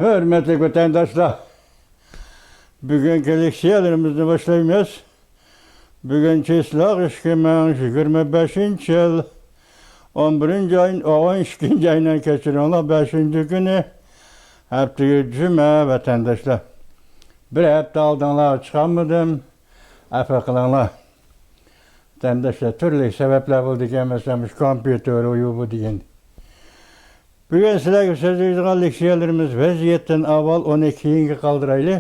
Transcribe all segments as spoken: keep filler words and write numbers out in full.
ھۆرمەتلىك ۋەتەنداشلار، بۈگۈنكى لېكسىيەلىرىمىزنى باشلايمىز. بۈگۈن چىسلاق ئىككى مىڭ يىگىرمە بەشىنچى يىل، ئون بىرىنچى ئاي، ئون ئىككىنچى ئاينىڭ، كەچۈرۈڭلار، بەشىنچى كۈنى، ھەپتىگە جۈمە، ۋەتەنداشلار. بىر ھەپتە ئالدىڭلارغا چىقالمىدىم، ئەپۇ قىلىڭلار. ۋەتەنداشلار، تۈرلۈك سەۋەبلەر بولىدىكەن، مەسىلەن، مۇشۇ كومپيۇتېر، ئۇ بۇ دېگەن. بۈگۈن سىلەرگە سۆزلەيدىغان لېكسىيەلىرىمىز ۋەزىيەتتىن ئاۋۋال، ئۇنى كېيىنگە قالدۇرايلى.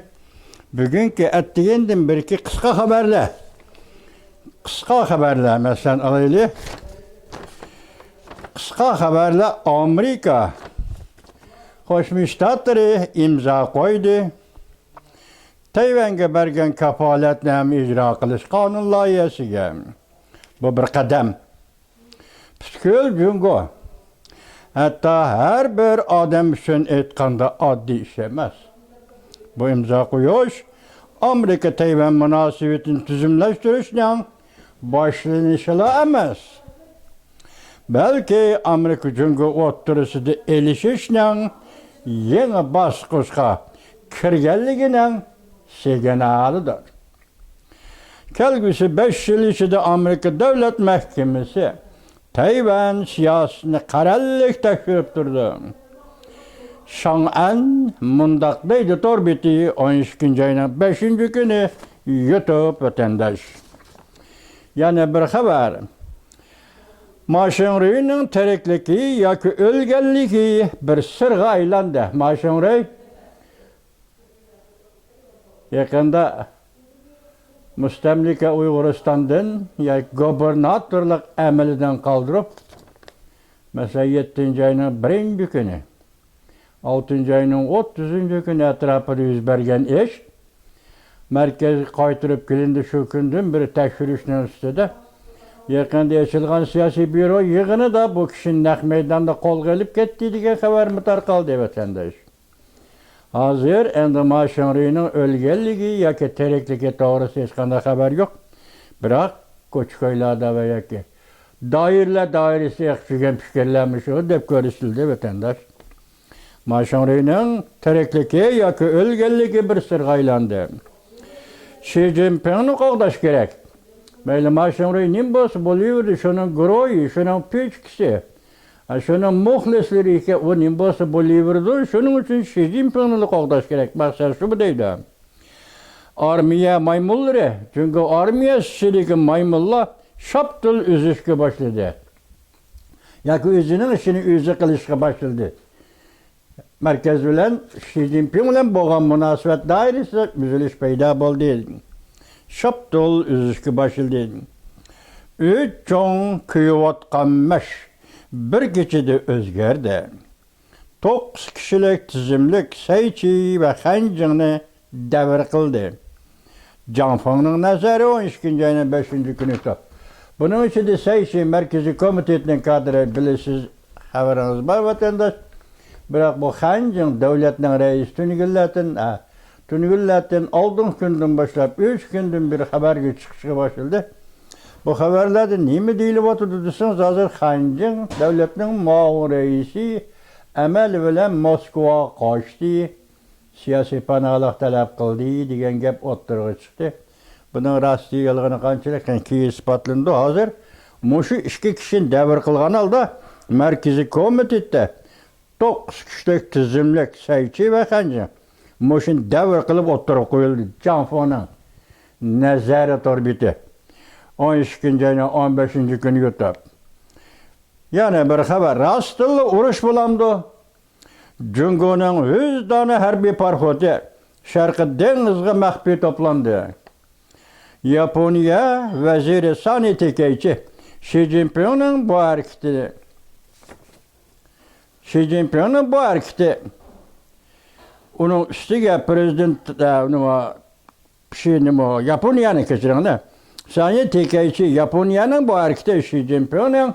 بۈگۈنكى ئەتىگەندىن بېرىكى قىسقا خەۋەرلەر. قىسقا خەۋەرلەر، مەسىلەن، ئالايلى. قىسقا خەۋەرلەر. ئامېرىكا قوشما شتاتلىرى ئىمزا قويدى. تەيۋەنگە بەرگەن كاپالەتنامە ئىجرا قىلىش قانۇن لايىھەسىگە. بۇ بىر قەدەم. پۈتكۈل جۇڭگو، ھەتتا ھەر بىر ئادەم ئۈچۈن ئېيتقاندا ئاددىي ئىش ئەمەس. بۇ ئىمزا قويۇش ئامېرىكا تەيۋەن مۇناسىۋىتىنى تۈزۈملەشتۈرۈشنىڭ باشلىنىشىلا ئەمەس، بەلكى ئامېرىكا جۇڭگو ئوتتۇرىسىدا ئېلىشىشنىڭ يېڭى باسقۇچقا كىرگەنلىكىنىڭ سىگنالىدۇر. كەلگۈسى بەش يىل ئىچىدە ئامېرىكا دۆلەت مەھكىمىسى تەيۋەن سىياسىتىنى قەرەللىك تەكشۈرۈپ تۇرىدۇ. شاڭئەن مۇنداق دەيدۇ، تور بېتى، ئون ئىككىنچى ئاينىڭ بەشىنچى كۈنى، يۇتۇپ، ۋەتەنداش. يەنە بىر خەۋەر. ما شىڭرۇينىڭ تىرىكلىكى ياكى ئۆلگەنلىكى بىر سىرغا ئايلاندى. ما شىڭرۇي يېقىندا مۇستەملىكە ئۇيغۇرىستاندىن ياكى گۇبېرناتورلۇق ئەمىلىدىن قالدۇرۇپ، مەسىلەن، يەتتىنچى ئاينىڭ بىرىنچى كۈنى، ئالتىنچى ئاينىڭ ئوتتۇزىنچى كۈنى ئەتراپىدا يۈز بەرگەن ئىش مەركەزگە قايتۇرۇپ كېلىندى. شۇ كۈندىن بىر تەكشۈرۈشنىڭ ئۈستىدە يېقىندا ئېچىلغان سىياسىي بيۇرو يىغىنىدا بۇ كىشىنى نەق مەيداندا قولغا ئېلىپ كەتتى دېگەن خەۋەرمۇ تارقالدى، ۋەتەنداش. ھازىر ئەمدى ما شىڭرۇينىڭ ئۆلگەنلىكى ياكى تىرىكلىكى توغرىسىدا ھېچقانداق خەۋەر يوق. بىراق، كوچا-كويلاردا ۋە ياكى دائىرىلەر دائىرىسىدە ئېقىپ يۈرگەن پىكىرلەرمۇ شۇ دەپ كۆرسىتىلدى، ۋەتەنداش. ما شىڭرۇينىڭ تىرىكلىكى ياكى ئۆلگەنلىكى بىر سىرغا ئايلاندى. شى جىنپىڭنى قوغداش كېرەك. مەيلى، ما شىڭرۇي نېمە بولسا بولۇۋېرىدۇ، شۇنىڭ گۇرۇھى، شۇنىڭ پۈچۈكىسى، ھە، شۇنىڭ مۇخلىسلىرى ئىكەن، ئۇ نېمە بولسا بولۇۋېرىدۇ، شۇنىڭ ئۈچۈن شى جىنپىڭنىلا قوغداش كېرەك. مەقسەت شۇمۇ دەيدۇ. ئارمىيە مايمۇنلىرى، جۇڭگو ئارمىيەسى ئىچىدىكى مايمۇنلار شاپتۇل ئۈزۈشكە باشلىدى. ياكى ئۆزىنىڭ ئىشىنى ئۆزى قىلىشقا باشلىدى. مەركەز بىلەن، شى جىنپىڭ بىلەن بولغان مۇناسىۋەت دائىرىسىدە ئۈزۈلۈش پەيدا بولدى. شاپتۇل ئۈزۈشكە باشلىدى. ئۈچ چوڭ كۆيۈۋاتقان مەش بىر كېچىدە ئۆزگەردى. توققۇز كىشىلىك تىزىملىك سەيچى ۋە خەنجىڭنى دەۋر قىلدى. جاڭ فېڭنىڭ نەزەرى ئون ئىككىنچى ئاينىڭ بەشىنچى كۈنى تۇتۇپ. بۇنىڭ ئىچىدە سەيچى مەركىزىي كومىتېتنىڭ كادىرى، بىلىسىز، خەۋىرىڭىز بار، ۋەتەنداش. بىراق بۇ خەنجىڭ دۆلەتنىڭ رەئىسى تۈنۈگۈنلەردىن، ھە، تۈنۈگۈنلەردىن، ئالدىنقى كۈندىن باشلاپ، ئۈچ كۈندىن بىر خەۋەرگە چىقىشقا باشلىدى. بۇ خەۋەرلەردە نېمە دېيىلىۋاتىدۇ دېسىڭىز، ھازىر خەنجىڭ دۆلەتنىڭ مۇئاۋىن رەئىسى ئەمەل بىلەن موسكۋاغا قاچتى، سىياسىي پاناھلىق تەلەپ قىلدى دېگەن گەپ ئوتتۇرىغا چىقتى. بۇنىڭ راستى يالغىنى قانچىلىك كېيىن ئىسپاتلىنىدۇ. ھازىر مۇشۇ ئىككى كىشىنى دەۋر قىلغان ھالدا مەركىزىي كومىتېتتا توققۇز كىشىلىك تىزىملىك سەيچى ۋە خەنجىڭ مۇشۇنى دەۋر قىلىپ ئوتتۇرىغا قويۇلدى. جاڭ فېڭنىڭ نەزەرىي تور بېتى. ئون ئىككىنچى ئاينىڭ ئون بەشىنچى كۈنى يۇتۇپ. يەنە بىر خەۋەر. راستتىنلا ئۇرۇش بولامدۇ؟ جۇڭگونىڭ ھۈزدانە ھەربىي پاراخوتى شەرقىي دېڭىزغا مەخپىي توپلاندى. ياپونىيە ۋەزىرى سانى تېكەيچى شى جىنپىڭنىڭ بۇ ھەرىكىتى، شى جىنپىڭنىڭ بۇ ھەرىكىتى، ئۇنىڭ ئۈستىگە پرېزىدېنت، ئە، نېمە، شى نېمە، ياپونىيەنى كەچۈرۈڭلار. سانى تېكەيچى ياپونىيەنىڭ بۇ ھەرىكىتى شى جىنپىڭنىڭ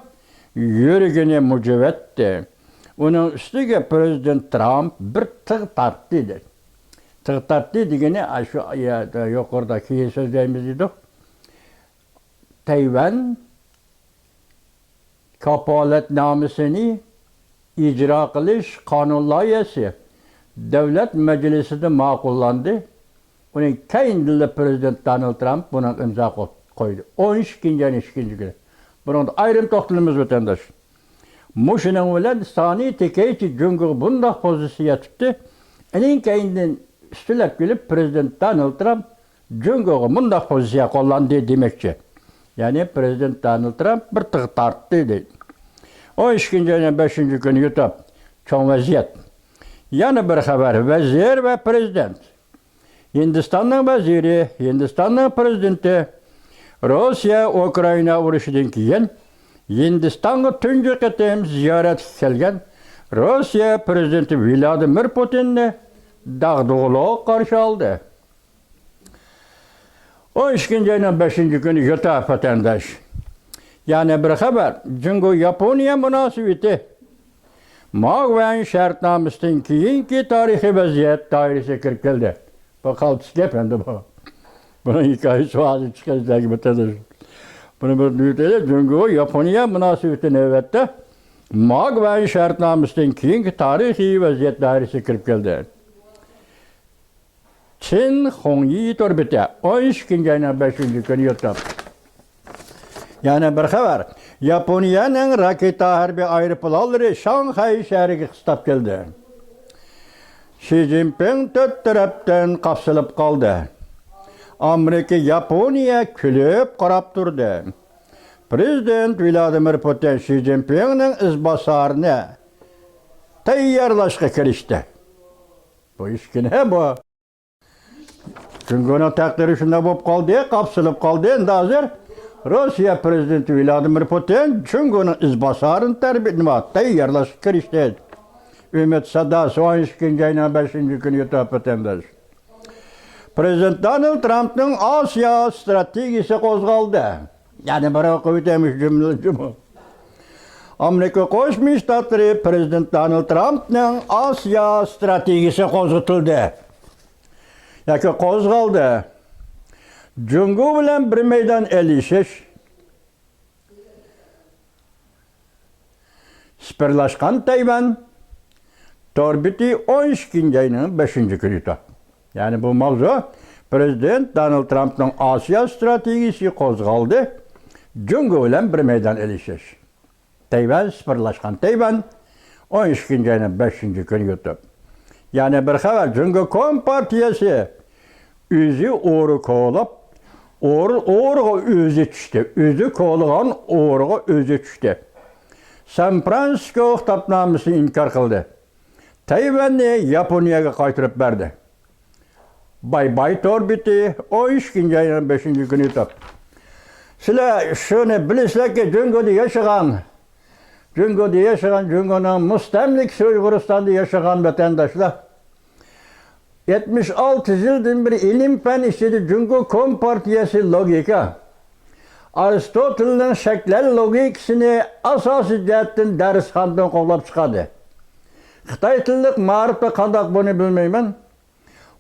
يۈرىكىنى مۇجۇۋەتتى. ئۇنىڭ ئۈستىگە پرېزىدېنت ترامپ بىر تىغ تارتتى، دېدى. تىغ تارتتى دېگىنى، ئاشۇ يا-، يۇقىرىدا كېيىن سۆزلەيمىز دېدۇق. تەيۋەن كاپالەتنامىسىنى ئىجرا قىلىش قانۇن لايىھەسى دۆلەت مەجلىسىدە ماقۇللاندى. ئۇنىڭ كەينىدىنلا پىرېزىدېنت دونالد ترامپ بۇنىڭغا ئىمزا قوي-، قويدى. ئون ئىككىنچى ئاينىڭ ئىككىنچى كۈنى. بۇنىڭدا ئايرىم توختىلىمىز، ۋەتەنداش. مۇشۇنىڭ بىلەن سانى تېكەيچى جۇڭگو بۇنداق پوزىتسىيە تۇتتى. ئېنىڭ كەينىدىن ئۈستىلەپ كېلىپ، پىرېزىدېنت دونالد ترامپ جۇڭگوغا مۇنداق پوزىتسىيە قوللاندى دېمەكچى. يەنى پىرېزىدېنت دونالد ترامپ بىر تىغ تارتتى دەيدۇ. ئون ئىككىنچى ئاينىڭ بەشىنچى كۈنى يۇتۇپ، چوڭ ۋەزىيەت. يەنە بىر خەۋەر، ۋەزىر ۋە پىرېزىدېنت. ھىندىستاننىڭ ۋەزىرى، ھىندىستاننىڭ پىرېزىدېنتى روسىيە ئۇكرائىنا ئۇرۇشىدىن كېيىن ھىندىستانغا تۇنجى قېتىم زىيارەتكە كەلگەن روسىيە پىرېزىدېنتى ۋلادىمىر پۇتىننى داغدۇغىلىق قارشى ئالدى. ئون ئىككىنچى ئاينىڭ بەشىنچى كۈنى يۇتۇپ، ۋەتەنداش. يەنە بىر خەۋەر، جۇڭگو ياپونىيە مۇناسىۋىتى. ماۋ ۋەن شەرتنامىسىدىن كېيىنكى تارىخىي ۋەزىيەت دائىرىسىگە كىرىپ كەلدى. بۇ قالتىس گەپ ئەمدى بۇ. بۇنىڭ ھېكايىسى ھازىر چىقىشتەك، ۋەتەنداش. بۇنى بىر دېيىلى، جۇڭگو ياپونىيە مۇناسىۋىتى نۆۋەتتە ماۋ ۋەن شەرتنامىسىدىن كېيىنكى تارىخىي ۋەزىيەت دائىرىسىگە كىرىپ كەلدى. چىن خۇڭيى تور بېتى، ئون ئىككىنچى ئاينىڭ بەشىنچى كۈنى يۇتۇپ. يەنە بىر خەۋەر. ياپونىيەنىڭ راكېتا ھەربىي ئايروپىلانلىرى شاڭخەي شەھىرىگە قىستاپ كەلدى. شى جىنپىڭ تۆت تەرەپتىن قاپسىلىپ قالدى. ئامېرىكا، ياپونىيە كۈلۈپ قاراپ تۇردى. پىرېزىدېنت ۋلادىمىر پۇتىن شى جىنپىڭنىڭ ئىزباسارىنى تەييارلاشقا كىرىشتى. بۇ ئىككىنى بۇ. جۇڭگونىڭ تەقدىرى شۇنداق بولۇپ قالدى، قاپسىلىپ قالدى. ئەمدى ھازىر روسىيە پىرېزىدېنتى ۋلادىمىر پۇتىن جۇڭگونىڭ ئىزباسارىنى تەربىيە-، نېمە، تەييارلاشقا كىرىشتى. ئۈمىد ساداسى، ئون ئىككىنچى ئاينىڭ بەشىنچى كۈنى يۇتۇپ ئۆتەمدىش. پىرېزىدېنت دونالد ترامپنىڭ ئاسىيا ستراتېگىيىسى قوزغالدى. يەنە بىر ئوقۇپ ئۆتەيمىش جۈملە، جۈملە. ئامېرىكا قوشما شتاتلىرى پىرېزىدېنت دونالد ترامپنىڭ ئاسىيا ستراتېگىيىسى قوزغىتىلدى. ياكى قوزغالدى. جۇڭگو بىلەن بىر مەيدان ئېلىشىش. سىپىرلاشقان تەيۋەن. تور بېتى، ئون ئىككىنچى ئاينىڭ بەشىنچى كۈنى. يەنى بۇ ماۋزۇ، پىرېزىدېنت دونالد ترامپنىڭ ئاسىيا ستراتېگىيىسى قوزغالدى. جۇڭگو بىلەن بىر مەيدان ئېلىشىش. تەيۋەن، سىپىرلاشقان تەيۋەن، ئون ئىككىنچى ئاينىڭ بەشىنچى كۈنى يۇتۇپ. يەنە بىر خەۋەر، جۇڭگو كومپارتىيەسى ئۆزى ئورا كولاپ، ئور-، ئورىغا ئۆزى چۈشتى. ئۆزى كولىغان ئورىغا ئۆزى چۈشتى. سان فرانسىسكو خىتابنامىسىنى ئىنكار قىلدى. تەيۋەننى ياپونىيەگە قايتۇرۇپ بەردى. باي باي تور بېتى، ئون ئىككىنچى ئاينىڭ بەشىنچى كۈنى يۇتۇپ. سىلەر شۇنى بىلىسىلەركى، جۇڭگودا ياشىغان، جۇڭگودا ياشىغان، جۇڭگونىڭ مۇستەملىكىسى ئۇيغۇرىستاندا ياشىغان ۋەتەنداشلار، يەتمىش ئالتە يىلدىن بېرى ئىلىم-پەن ئىچىدە جۇڭگو كومپارتىيەسى لوگىكا، ئارستوتېلنىڭ شەكلەر لوگىكىسىنى ئاساسىي جەھەتتىن دەرسخانىدىن قوغلاپ چىقاردى. خىتاي تىللىق مائارىپتا قانداق بۇنى بىلمەيمەن.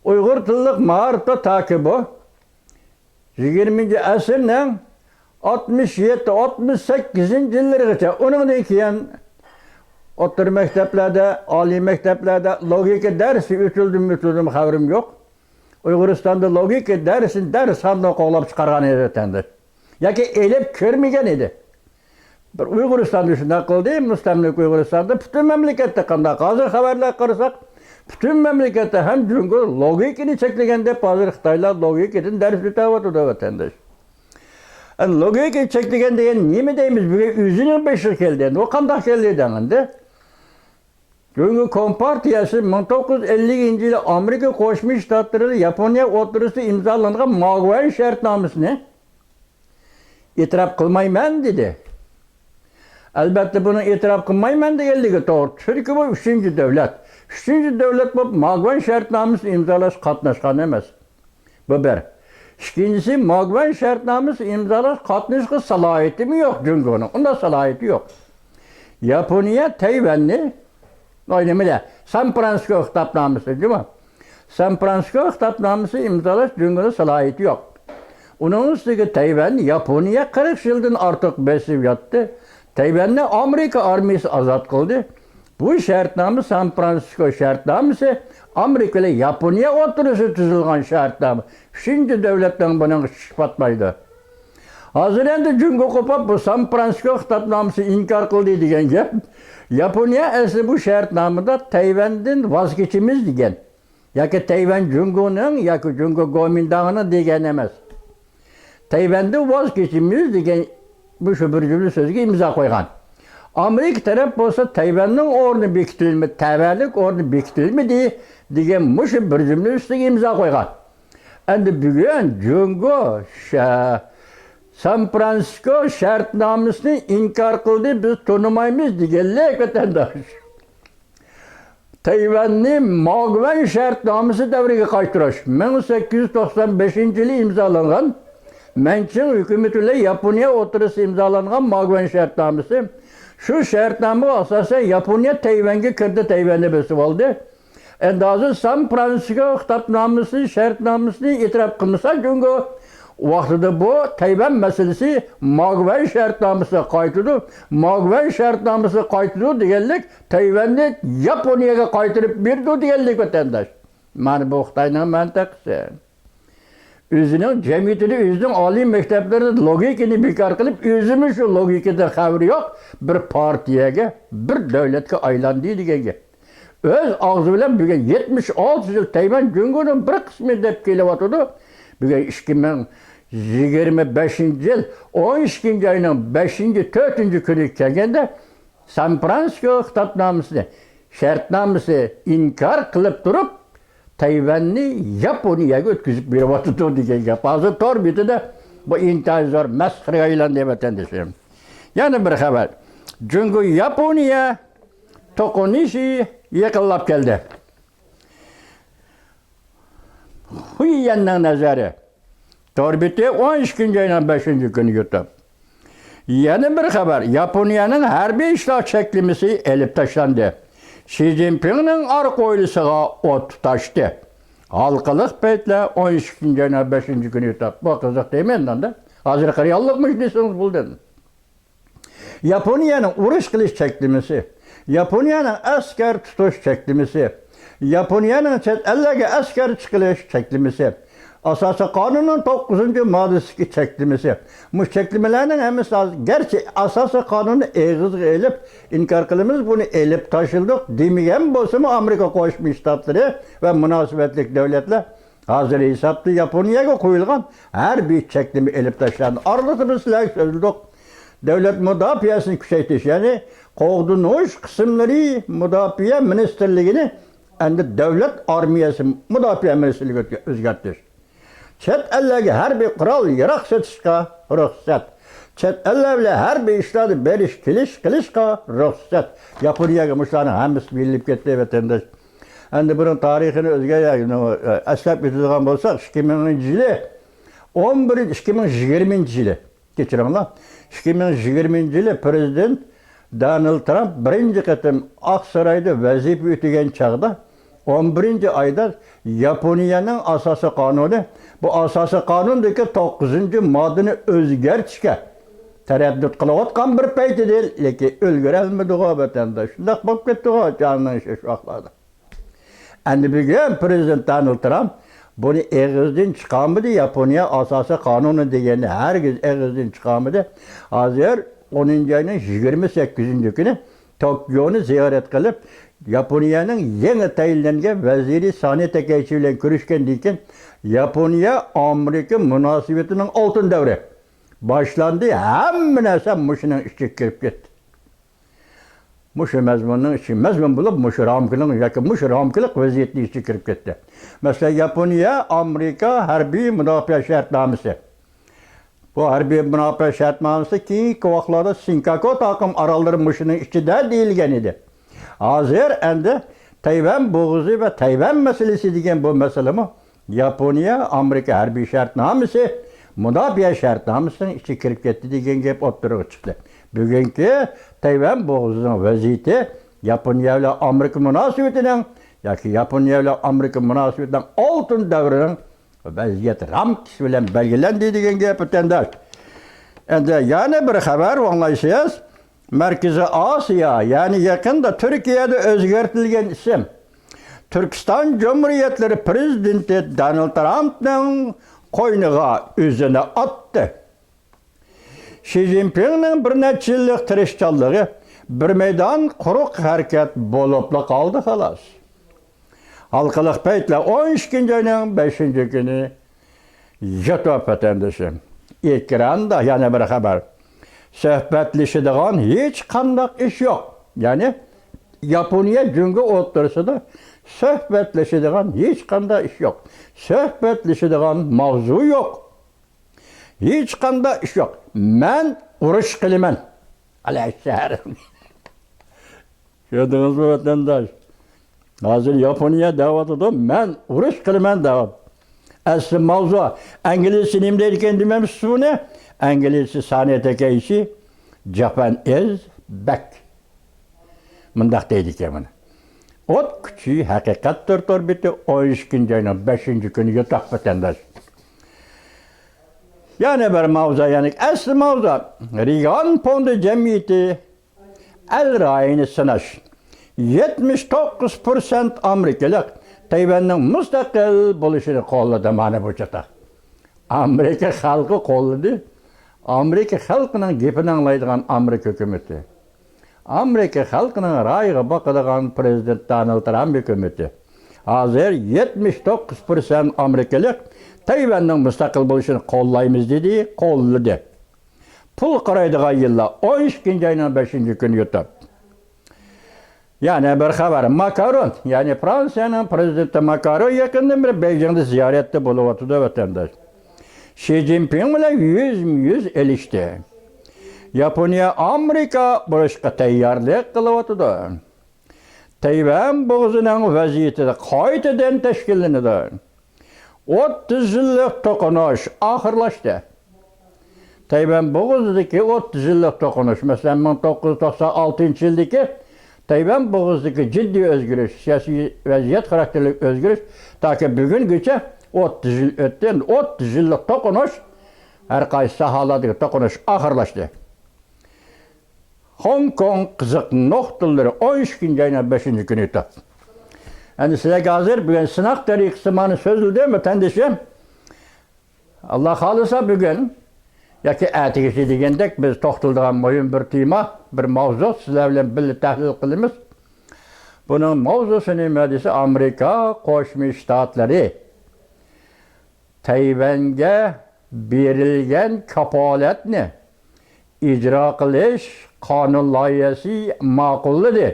ئۇيغۇر تىللىق مائارىپتا تاكى بۇ يىگىرمىنچى ئەسىرنىڭ ئاتمىش يەتتە، ئاتمىش سەككىزىنچى يىللىرىغىچە، ئۇنىڭدىن كېيىن ئوتتۇرا مەكتەپلەردە، ئالىي مەكتەپلەردە لوگىكا دەرسى ئۆتۈلدىمۇ، ئۆتۈلدىمۇ خەۋىرىم يوق. ئۇيغۇرىستاندا لوگىكا دەرسىنى دەرسخانىدىن قوغلاپ چىقارغان ئىدى ۋەتەندە. ياكى ئېلىپ كۆرمىگەن ئىدى. بىر ئۇيغۇرىستاندا شۇنداق قىلدى، مۇستەملىكە ئۇيغۇرىستاندا، پۈتۈن مەملىكەتتە قانداق؟ ھازىر خەۋەرلەرگە قارىساق، پۈتۈن مەملىكەتتە ھەم جۇڭگو لوگىكىنى چەكلىگەن دەپ، ھازىر خىتايلار لوگىكىدىن دەرس ئۆتەۋاتىدۇ، ۋەتەنداش. ئەمدى لوگىكا چەكلىگەن دېگەن نېمە دەيمىز؟ بۈگۈن ئۆزىنىڭ بېشىغا كەلدى. ئەمدى ئۇ قانداق كەلدى دەڭ ئەمدى؟ جۇڭگو كومپارتىيەسى مىڭ توققۇز يۈز ئەللىك يىلى ئامېرىكا قوشما شتاتلىرى بىلەن ياپونىيە ئوتتۇرىسىدا ئىمزالانغان ماگۋەن شەرتنامىسىنى ئېتىراپ قىلمايمەن دېدى. ئەلۋەتتە، بۇنى ئېتىراپ قىلمايمەن دېگەنلىكى توغرا. چۈنكى بۇ ئۈچىنچى دۆلەت. ئۈچىنچى دۆلەت بولۇپ، ماگۋەن شەرتنامىسىنى ئىمزالاشقا قاتناشقان ئەمەس. بۇ بىر. ئىككىنچىسى، ماگۋەن شەرتنامىسى ئىمزالاش، قاتنىشىشقا سالاھىيىتىمۇ يوق جۇڭگونىڭ. ئۇنداق سالاھىيىتى يوق. ياپونىيە تەيۋەننى، ئاي، نېمىدە، سان فرانسىسكو خىتابنامىسى، جۇمۇ. سان فرانسىسكو خىتابنامىسى ئىمزالاش جۇڭگونىڭ سالاھىيىتى يوق. ئۇنىڭ ئۈستىگە تەيۋەن ياپونىيە قىرىق يىلدىن ئارتۇق بېسىۋاتتى. تەيۋەننى ئامېرىكا ئارمىيىسى ئازاد قىلدى. بۇ شەرتنامە، سان فرانسىسكو شەرتنامىسى، ئامېرىكا بىلەن ياپونىيە ئوتتۇرىسىدا تۈزۈلگەن شەرتنامە. ئۈچىنچى دۆلەتنىڭ بۇنىڭغا ئىشى پاتمايدۇ. ھازىر ئەمدى جۇڭگو قوپۇپ، بۇ سان فرانسىسكو خىتابنامىسىنى ئىنكار قىلدى دېگەن گەپ. ياپونىيە ئەسلى بۇ شەرتنامىدا تەيۋەندىن ۋاز كېچىمىز دېگەن. ياكى تەيۋەن جۇڭگونىڭ ياكى جۇڭگو گومىنداڭنىڭ دېگەن ئەمەس. تەيۋەندىن ۋاز كېچىمىز دېگەن مۇشۇ بىر جۈملە سۆزگە ئىمزا قويغان. ئامېرىكا تەرەپ بولسا تەيۋەننىڭ ئورنى بېكىتىلمىدى، تەۋەلىك ئورنى بېكىتىلمىدى دېگەن مۇشۇ بىر جۈملە ئۈستىگە ئىمزا قويغان. ئەمدى بۈگۈن جۇڭگو شە-، سان فرانسىسكو شەرتنامىسىنى ئىنكار قىلدى، بىز تونۇمايمىز دېگەنلىك ۋەتەنداش. تەيۋەننى ماگۋەن شەرتنامىسى دەۋرىگە قايتۇرۇش. مىڭ سەككىز يۈز توقسان بەشىنچى يىلى ئىمزالانغان، مەنچىڭ ھۆكۈمىتى بىلەن ياپونىيە ئوتتۇرىسىدا ئىمزالانغان ماگۋەن شەرتنامىسى. شۇ شەرتنامىغا ئاساسەن ياپونىيە تەيۋەنگە كىردى، تەيۋەننى بېسىۋالدى. ئەمدى ھازىر سان فرانسىسكو خىتابنامىسى، شەرتنامىسىنى ئېتىراپ قىلمىسا جۇڭگو، ۋاقتىدا بۇ تەيۋەن مەسىلىسى ماگۋەن شەرتنامىسىغا قايتىدۇ، ماگۋەن شەرتنامىسىغا قايتىدۇ دېگەنلىك، تەيۋەننى ياپونىيەگە قايتۇرۇپ بېرىدۇ دېگەنلىك، ۋەتەنداش. مانا بۇ خىتاينىڭ مەنتىقىسى. ئۆزىنىڭ جەمئىيىتىدە، ئۆزىنىڭ ئالىي مەكتەپلىرىدە لوگىكىنى بىكار قىلىپ، ئۆزىمۇ شۇ لوگىكىدىن خەۋىرى يوق بىر پارتىيەگە، بىر دۆلەتكە ئايلاندى دېگەن گەپ. ئۆز ئاغزى بىلەن بۈگۈن يەتمىش ئالتە يىل تەيۋەن جۇڭگونىڭ بىر قىسمى دەپ كېلىۋاتىدۇ. بۈگۈن ئىككى مىڭ يىگىرمە بەشىنچى يىل ئون ئىككىنچى ئاينىڭ بەشىنچى، تۆتىنچى كۈنىگە كەلگەندە، سان فرانسىسكو خىتابنامىسىنى، شەرتنامىسى ئىنكار قىلىپ تۇرۇپ، تەيۋەننى ياپونىيەگە ئۆتكۈزۈپ بېرىۋاتىدۇ دېگەن گەپ. ھازىر تور بېتىدە بۇ ئىنتايىن زور مەسخىرىگە ئايلاندى، ۋەتەندىشىم. يەنە بىر خەۋەر. جۇڭگو ياپونىيە توقۇنۇشى يېقىنلاپ كەلدى. خۇييەننىڭ نەزىرى. تور بېتى ئون ئىككىنچى ئاينىڭ بەشىنچى كۈنى يۇتۇپ. يەنە بىر خەۋەر، ياپونىيەنىڭ ھەربىي ئىشلار چەكلىمىسى ئېلىپ تاشلاندى. شى جىنپىڭنىڭ ئارقا ھويلىسىغا ئوت تۇتاشتى. ھالقىلىق پەيتلەر ئون ئىككىنچى ئاينىڭ بەشىنچى كۈنى يۇتۇپ. بۇ قىزىق تېما ئەمدى. ھازىر رېئاللىقمۇ دېسىڭىز بولدى. ياپونىيەنىڭ ئۇرۇش قىلىش چەكلىمىسى، ياپونىيەنىڭ ئەسكەر تۇتۇش چەكلىمىسى، ياپونىيەنىڭ چەت ئەللەرگە ئەسكەر چىقىرىش چەكلىمىسى، ئاساسىي قانۇننىڭ توققۇزىنچى ماددىسىدىكى چەكلىمىسى. مۇشۇ چەكلىمىلەرنىڭ ھەممىسى ھازىر، گەرچە ئاساسىي قانۇننى ئېغىزغا ئېلىپ ئىنكار قىلىمىز، بۇنى ئېلىپ تاشلىدۇق دېمىگەن بولسىمۇ، ئامېرىكا قوشما شتاتلىرى ۋە مۇناسىۋەتلىك دۆلەتلەر ھازىر ھېسابتا ياپونىيەگە قويۇلغان ھەربىي چەكلىمە ئېلىپ تاشلاندى. ئارىلىقتا بىز سىلەرگە سۆزلىدۇق. دۆلەت مۇداپىئەسىنى كۈچەيتىش، يەنى قوغدىنىش قىسىملىرى مۇداپىئە مىنىستىرلىكىنى ئەمدى دۆلەت ئارمىيەسى مۇداپىئە مىنىستىرلىكىگە ئۆزگەرتىش. چەت ئەللەرگە ھەربىي قورال ياراغ سېتىشقا رۇخسەت. چەت ئەللەر بىلەن ھەربىي ئىشلاردا بېرىش كېلىش قىلىشقا رۇخسەت. ياپونىيەگە مۇشۇلارنىڭ ھەممىسى بېرىلىپ كەتتى، ۋەتەنداش. ئەمدى بۇنىڭ تارىخىنى ئۆزگە ئەسلەپ ئۆتىدىغان بولساق، ئىككى مىڭىنچى يىلى، ئون بىرىنچى، ئىككى مىڭ يىگىرمىنچى يىلى، كەچۈرۈڭلار، ئىككى مىڭ يىگىرمىنچى يىلى پىرېزىدېنت دونالد ترامپ بىرىنچى قېتىم ئاقسارايدا ۋەزىپە ئۆتىگەن چاغدا، ئون بىرىنچى ئايدا ياپونىيەنىڭ ئاساسىي قانۇنى، بۇ ئاساسىي قانۇندىكى توققۇزىنچى ماددىنى ئۆزگەرتىشكە تەرەددۇت قىلىۋاتقان بىر پەيتىدە، لېكىن ئۈلگۈرەلمىدىغۇ ۋەتەنداش. شۇنداق بولۇپ كەتتىغۇ جانىنىڭ شۇ ۋاقىتلاردا. ئەمدى بۈگۈن پىرېزىدېنت دونالد ترامپ بۇنى ئېغىزدىن چىقارمىدى، ياپونىيە ئاساسىي قانۇنى دېگەننى ھەرگىز ئېغىزدىن چىقارمىدى. ھازىر ئونىنچى ئاينىڭ يىگىرمە سەككىزىنچى كۈنى توكيونى زىيارەت قىلىپ، ياپونىيەنىڭ يېڭى تەيىنلەنگەن ۋەزىرى سانى تاكەيچى بىلەن كۆرۈشكەندىن كېيىن، ياپونىيە ئامېرىكا مۇناسىۋىتىنىڭ ئالتۇن دەۋرى باشلاندى. ھەممە نەرسە مۇشۇنىڭ ئىچىگە كىرىپ كەتتى. مۇشۇ مەزمۇننىڭ ئىچى، مەزمۇن بولۇپ، مۇشۇ رامكىنىڭ ياكى مۇشۇ رامكىلىق ۋەزىيەتنىڭ ئىچىگە كىرىپ كەتتى. مەسىلەن، ياپونىيە، ئامېرىكا ھەربىي مۇداپىئە شەرتنامىسى. بۇ ھەربىي مۇداپىئە شەرتنامىسى كېيىنكى ۋاقىتلاردا سېنكاكۇ تاقىم ئاراللىرى مۇشۇنىڭ ئىچىدە دېيىلگەن ئىدى. ھازىر ئەمدى تەيۋەن بوغۇزى ۋە تەيۋەن مەسىلىسى دېگەن بۇ مەسىلىمۇ ياپونىيە، ئامېرىكا ھەربىي شەرتنامىسى، مۇداپىئە شەرتنامىسىنىڭ ئىچىگە كىرىپ كەتتى دېگەن گەپ ئوتتۇرىغا چىقتى. بۈگۈنكى تەيۋەن بوغۇزىنىڭ ۋەزىيىتى ياپونىيە بىلەن ئامېرىكا مۇناسىۋىتىنىڭ ياكى ياپونىيە بىلەن ئامېرىكا مۇناسىۋىتىنىڭ ئالتۇن دەۋرىنىڭ ۋەزىيەت رامكىسى بىلەن بەلگىلەندى دېگەن گەپ، ۋەتەنداش. ئەمدى يەنە بىر خەۋەر ئاڭلايسىز. مەركىزىي ئاسىيا، يەنى يېقىندا تۈركىيەدە ئۆزگەرتىلگەن ئىسىم، تۈركىستان جۇمھۇرىيەتلىرى پىرېزىدېنتى دونالد ترامپنىڭ قوينىغا ئۆزىنى ئاتتى. شى جىنپىڭنىڭ بىر نەچچە يىللىق تىرىشچانلىقى بىر مەيدان قۇرۇق ھەرىكەت بولۇپلا قالدى، خالاس. ھالقىلىق پەيتلەر ئون ئىككىنچى ئاينىڭ بەشىنچى كۈنى يۇتۇپ، ۋەتەندىشىم. ئېكراندا يەنە بىر خەۋەر. سۆھبەتلىشىدىغان ھېچقانداق ئىش يوق. يەنى ياپونىيە جۇڭگو ئوتتۇرىسىدا سۆھبەتلىشىدىغان ھېچقانداق ئىش يوق. سۆھبەتلىشىدىغان ماۋزۇ يوق. ھېچقانداق ئىش يوق. مەن ئۇرۇش قىلىمەن. ئەلەشەر. كۆردىڭىزمۇ، ۋەتەنداش؟ ھازىر ياپونىيە دەۋاتىدۇ، مەن ئۇرۇش قىلىمەن دەۋاتىدۇ. ئەسلى ماۋزۇ، ئىنگلىزچە نېمە دەيدىكەن دېمەمسىز بۇنى؟ ئىنگلىزچە سانېتەكەيشى، جاپان ئىز بەك. مۇنداق دەيدىكەن مانا. ئوت كۈچى ھەقىقەتتۇر تور بېتى، ئون ئىككىنچى ئاينىڭ بەشىنچى كۈنى ياتاق ۋەتەنداش. يەنە بىر ماۋزۇ، يەنى ئەسلى ماۋزۇ. رېگان فوندى جەمئىيىتى ئەل رايىنى سىناش. يەتمىش توققۇز پىرسەنت ئامېرىكىلىق تەيۋەننىڭ مۇستەقىل بولۇشىنى قوللىدى. مانا بۇ چاتاق. ئامېرىكا خەلقى قوللىدى. ئامېرىكا خەلقىنىڭ گېپىنى ئاڭلايدىغان ئامېرىكا ھۆكۈمىتى. ئامېرىكا خەلقىنىڭ رايىغا باقىدىغان پىرېزىدېنت دونالد ترامپ ھۆكۈمىتى. ھازىر يەتمىش توققۇز پىرسەنت ئامېرىكىلىق تەيۋەننىڭ مۇستەقىل بولۇشىنى قوللايمىز دېدى، قوللىدى. پۇل قارايدىغان يىللار ئون ئىككىنچى ئاينىڭ بەشىنچى كۈنى يۇتۇپ. يەنە بىر خەۋەر. ماكرون، يەنى فرانسىيەنىڭ پىرېزىدېنتى ماكرون يېقىندىن بېرى بېيجىڭدا زىيارەتتە بولۇۋاتىدۇ، ۋەتەنداش. شى جىنپىڭ بىلەن يۈزمۇ يۈز ئېلىشتى. ياپونىيە ئامېرىكا ئۇرۇشقا تەييارلىق قىلىۋاتىدۇ. تەيۋەن بوغۇزىنىڭ ۋەزىيىتى قايتىدىن تەشكىللىنىدۇ. ئوتتۇز يىللىق توقۇنۇش ئاخىرلاشتى. تەيۋەن بوغۇزىدىكى ئوتتۇز يىللىق توقۇنۇش، مەسىلەن، مىڭ توققۇز يۈز توقسان ئالتىنچى يىلدىكى تەيۋەن بوغۇزىدىكى جىددىي ئۆزگىرىش، سىياسىي ۋەزىيەت خاراكتېرلىك ئۆزگىرىش تاكى بۈگۈنگىچە ئوتتۇز يىل ئۆتتى. ئەمدى ئوتتۇز يىللىق توقۇنۇش، ھەر قايسى ساھەلەردىكى توقۇنۇش ئاخىرلاشتى. خوڭكوڭ قىزىق نۇقتىلىرى ئون ئىككىنچى ئاينىڭ بەشىنچى كۈنى ئۆتتى. ئەمدى سىلەرگە ھازىر بۈگۈن سىناق تەرىقىسى مانا سۆزلىدى، ۋەتەندىشىم. ئاللا خالىسا بۈگۈن ياكى ئەتىگىچە دېگەندەك بىز توختىلىدىغان مۇھىم بىر تېما، بىر ماۋزۇ سىلەر بىلەن بىللە تەھلىل قىلىمىز. بۇنىڭ ماۋزۇسى نېمە دېسە، ئامېرىكا قوشما شتاتلىرى تەيۋەنگە بېرىلگەن كاپالەتنى ئىجرا قىلىش قانۇن لايىھەسى ماقۇللىدى.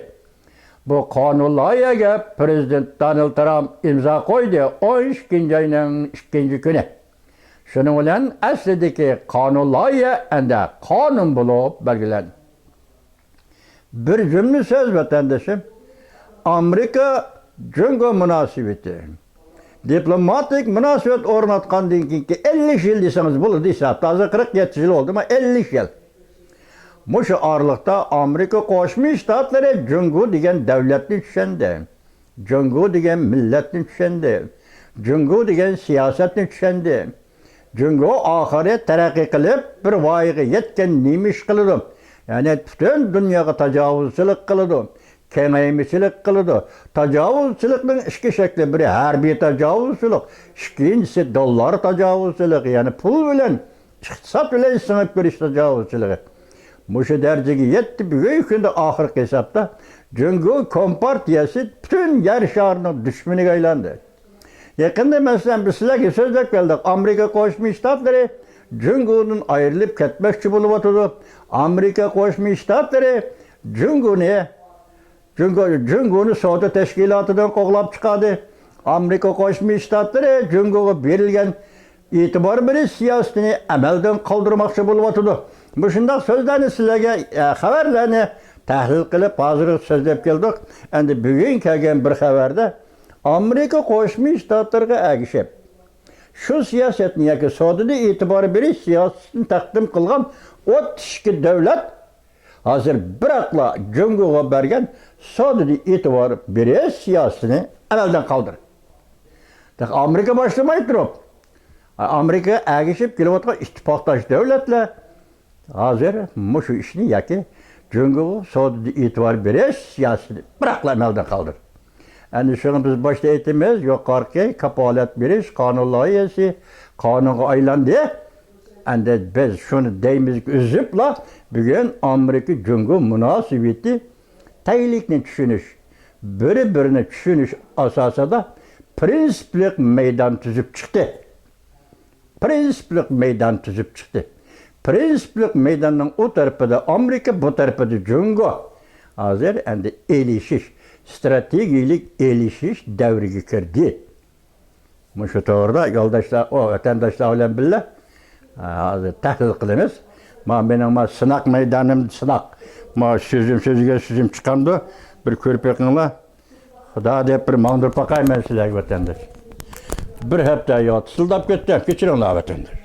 بۇ قانۇن لايىھەگە پىرېزىدېنت دونالد ترامپ ئىمزا قويدى، ئون ئىككىنچى ئاينىڭ ئىككىنچى كۈنى. شۇنىڭ بىلەن ئەسلىدىكى قانۇن لايىھە ئەمدى قانۇن بولۇپ بەلگىلەندى. بىر جۈملە سۆز، ۋەتەندىشىم، ئامېرىكا جۇڭگو مۇناسىۋىتى، دىپلوماتىك مۇناسىۋەت ئورناتقاندىن كېيىنكى ئەللىك يىل دېسىڭىز بولىدۇ ھېسابتا. ھازىر قىرىق يەتتە يىل بولدى، مانا ئەللىك يىل. مۇشۇ ئارىلىقتا ئامېرىكا قوشما شتاتلىرى جۇڭگو دېگەن دۆلەتنى چۈشەندى. جۇڭگو دېگەن مىللەتنى چۈشەندى. جۇڭگو دېگەن سىياسەتنى چۈشەندى. جۇڭگو ئاخىرى تەرەققىي قىلىپ، بىر ۋايىغا يەتكەن نېمە ئىش قىلىدۇ؟ يەنى پۈتۈن دۇنياغا تاجاۋۇزچىلىق قىلىدۇ، كېڭەيمىچىلىك قىلىدۇ. تاجاۋۇزچىلىقنىڭ ئىككى شەكلى، بىرى ھەربىي تاجاۋۇزچىلىق، ئىككىنچىسى دوللار تاجاۋۇزچىلىقى، يەنى پۇل بىلەن، ئىقتىساد بىلەن سىڭىپ كىرىش تاجاۋۇزچىلىقى. مۇشۇ دەرىجىگە يەتتى. بۈگۈنكى كۈندە ئاخىرقى ھېسابتا جۇڭگو كومپارتىيەسى پۈتۈن يەر شارىنىڭ دۈشمىنىگە ئايلاندى. يېقىندا، مەسىلەن، بىز سىلەرگە سۆزلەپ كەلدۇق، ئامېرىكا قوشما شتاتلىرى جۇڭگودىن ئايرىلىپ كەتمەكچى بولۇۋاتىدۇ. ئامېرىكا قوشما شتاتلىرى جۇڭگونى، جۇڭگو، جۇڭگونى سودا تەشكىلاتىدىن قوغلاپ چىقاردى. ئامېرىكا قوشما شتاتلىرى جۇڭگوغا بېرىلگەن ئېتىبار بېرىش سىياسىتىنى ئەمەلدىن قالدۇرماقچى بولۇۋاتىدۇ. مۇشۇنداق سۆزلەرنى سىلەرگە، ئە، خەۋەرلەرنى تەھلىل قىلىپ، ھازىر سۆزلەپ كەلدۇق. ئەمدى بۈگۈن كەلگەن بىر خەۋەردە ئامېرىكا قوشما شتاتلىرىغا ئەگىشىپ، شۇ سىياسەتنى ياكى سودىدا ئېتىبار بېرىش سىياسىتىنى تەقدىم قىلغان ئوتتۇز ئىككى دۆلەت ھازىر بىراقلا جۇڭگوغا بەرگەن سودىدا ئېتىبار بېرىش سىياسىتىنى ئەمەلدىن قالدۇردى. تېخى ئامېرىكا باشلىماي تۇرۇپ، ئامېرىكىغا ئەگىشىپ كېلىۋاتقان ئىتتىپاقداش دۆلەتلەر ھازىر مۇشۇ ئىشنى ياكى جۇڭگوغا سودىدا ئېتىبار بېرىش سىياسىتىنى بىراقلا ئەمەلدىن قالدۇردى. ئەنە شۇڭا بىز باشتا ئېيتىمىز، يۇقىرىقى كاپالەت بېرىش قانۇن لايىھەسى قانۇنغا ئايلاندى. ئەندى بىز شۇنى دەيمىزكى، ئۈزۈپلا بۈگۈن ئامېرىكا جۇڭگو مۇناسىۋىتى تەگلىكنى چۈشىنىش، بىر-بىرىنى چۈشىنىش ئاساسىدا پىرىنسىپلىق مەيدان تۈزۈپ چىقتى. پىرىنسىپلىق مەيدان تۈزۈپ چىقتى. پىرىنسىپلىق مەيداننىڭ ئۇ تەرىپىدە ئامېرىكا، بۇ تەرىپىدە جۇڭگو. ھازىر ئەندى ئېلىشىش، ئىستراتېگىيەلىك ئېلىشىش دەۋرىگە كىردى. مۇشۇ توغرىدا يولداشلار، ئۇ ۋەتەنداشلار بىلەن بىللە، ھازىر تەھلىل قىلىمىز. ما مېنىڭ ما سىناق مەيدانىم سىناق. ما سۆزۈم سۆزگە سۆزۈم چىقامدۇ؟ بىر كۆرۈپ بېقىڭلار. خۇدا دەپ بىر ماڭدۇرۇپ باقاي مەن سىلەرگە، ۋەتەنداش. بىر ھەپتە يا تىسىلداپ كەتتى، كەچۈرۈڭلار، ۋەتەنداش.